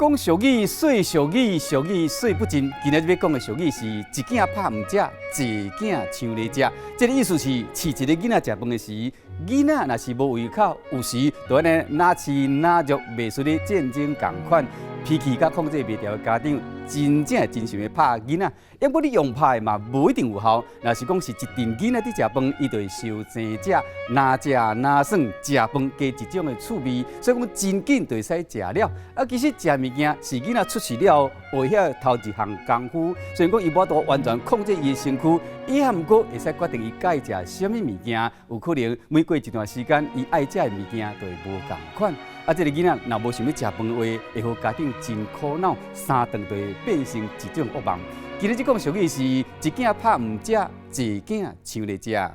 講俗語，細俗語，俗語說不盡。今仔日欲講的俗語是一囝拍毋食，濟囝搶來食。這个意思是，飼一个囡仔食飯的時，囡仔若是無胃口，有時就按呢若飼若虐，袂輸咧戰爭仝款，脾氣佮控制袂牢的家長，真正會真想欲拍囡仔。毋過你用拍的嘛，無一定有效。若是講是一陣囡仔佇食飯，伊就會相爭食，若食若耍，食飯加一種的趣味，所以講真緊就會使食了。啊，其實食物件是囡仔出世了後學曉頭一項功夫。雖然講伊無法度完全控制伊的身軀，伊也毋過會使決定伊佮意食啥物物件。有可能每過一段時間，伊愛食的物件就會無仝款。啊，這个囡仔若無想欲食飯的話，會予家長真苦惱，三頓就會變成一種噩夢。今日這講俗語是一囝拍毋食，濟囝搶來食。